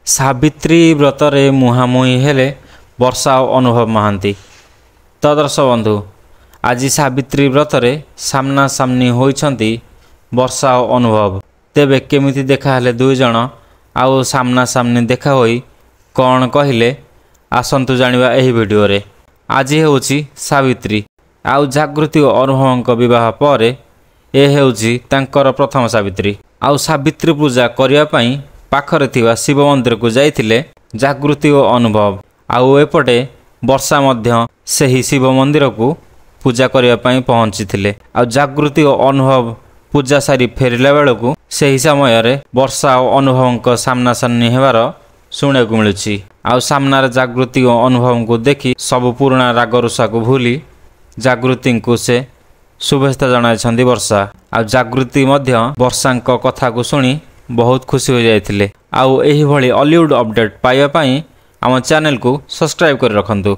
ସାବିତ୍ରୀ ବ୍ରତରେ ମୁହାଁମୁହିଁ ହେଲେ ବର୍ଷା ଓ ଅନୁଭବ ମହାନ୍ତି। ତ ଦର୍ଶକ ବନ୍ଧୁ, ଆଜି ସାବିତ୍ରୀ ବ୍ରତରେ ସାମ୍ନାସାମ୍ନି ହୋଇଛନ୍ତି ବର୍ଷା ଓ ଅନୁଭବ। ତେବେ କେମିତି ଦେଖାହେଲେ ଦୁଇ ଜଣ ଆଉ ସାମ୍ନାସାମ୍ନି ଦେଖା ହୋଇ କ'ଣ କହିଲେ, ଆସନ୍ତୁ ଜାଣିବା ଏହି ଭିଡ଼ିଓରେ। ଆଜି ହେଉଛି ସାବିତ୍ରୀ, ଆଉ ଜାଗୃତି ଓ ଅନୁଭବଙ୍କ ବିବାହ ପରେ ଏ ହେଉଛି ତାଙ୍କର ପ୍ରଥମ ସାବିତ୍ରୀ। ଆଉ ସାବିତ୍ରୀ ପୂଜା କରିବା ପାଇଁ ପାଖରେ ଥିବା ଶିବ ମନ୍ଦିରକୁ ଯାଇଥିଲେ ଜାଗୃତି ଓ ଅନୁଭବ, ଆଉ ଏପଟେ ବର୍ଷା ମଧ୍ୟ ସେହି ଶିବ ମନ୍ଦିରକୁ ପୂଜା କରିବା ପାଇଁ ପହଞ୍ଚିଥିଲେ। ଆଉ ଜାଗୃତି ଓ ଅନୁଭବ ପୂଜା ସାରି ଫେରିଲା ବେଳକୁ ସେହି ସମୟରେ ବର୍ଷା ଓ ଅନୁଭବଙ୍କ ସାମ୍ନାସାମ୍ନି ହେବାର ଶୁଣିବାକୁ ମିଳୁଛି। ଆଉ ସାମ୍ନାରେ ଜାଗୃତି ଓ ଅନୁଭବଙ୍କୁ ଦେଖି ସବୁ ପୁରୁଣା ରାଗରୁଷାକୁ ଭୁଲି ଜାଗୃତିଙ୍କୁ ସେ ଶୁଭେଚ୍ଛା ଜଣାଇଛନ୍ତି ବର୍ଷା। ଆଉ ଜାଗୃତି ମଧ୍ୟ ବର୍ଷାଙ୍କ କଥାକୁ ଶୁଣି ବହୁତ ଖୁସି ହୋଇଯାଇଥିଲେ। ଆଉ ଏହିଭଳି ଅଲିଉଡ଼ ଅପଡେଟ୍ ପାଇବା ପାଇଁ ଆମ ଚ୍ୟାନେଲକୁ ସବସ୍କ୍ରାଇବ୍ କରି ରଖନ୍ତୁ।